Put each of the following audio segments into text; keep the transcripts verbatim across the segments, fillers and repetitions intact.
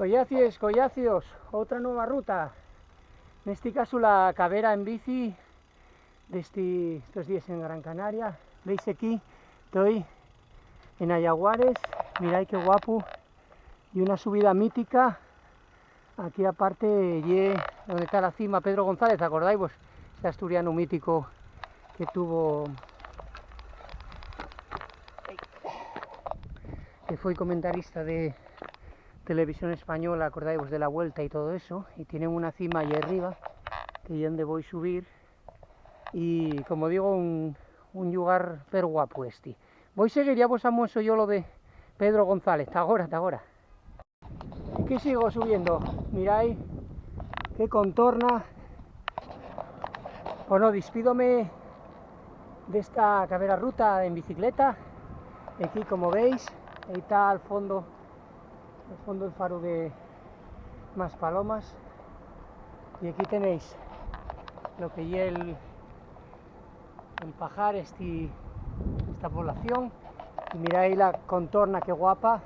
Collacies, collacios, otra nueva ruta. Nesti casu la cabera en bici d'esti, estos díes en Gran Canaria. Veis aquí, toi en Ayaguares. Mirai qué guapu. Y una subida mítica. Aquí aparte ye donde ta la cima Pedro González, acordáivos? Este asturianu mítico que tuvo, que foi comentarista de Televisión Española, acordáivos de la Vuelta y todo eso, y tienen una cima allá arriba, que ye onde voi subir, y como digo, un, un llugar perguapu esti. Voi seguir, ya vos amueso yo lo de Pedro González, ta agora, ta agora. Y que sigo subiendo, mirai qué contorna. Bueno, dispídome d'esta cabera ruta en bicicleta. Aquí, como veis, ahí ta al fondo, al fondo el faru de Maspalomas. Y aquí tenéis lo que ye el, el pajar, esti, esta población. Y mirai la contorna, qué guapa,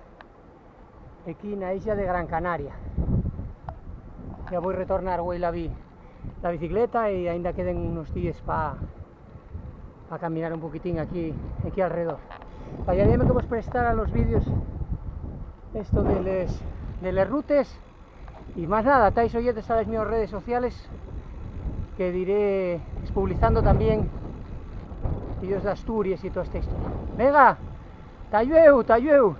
aquí na islla de Gran Canaria. Ya voi retornar, güei, la bi-, la bicicleta y aínda queden unos díes pa, pa caminar un poquitín aquí, aquí alredor. Fallaríame que vos prestara los vídeos esto de les, de les rutes. Y más nada, tais oyetes a les mios redes sociales, que diré, espublizando también vídeos d'Asturies y toda esta historia. Venga, ta llueu, ta llueu.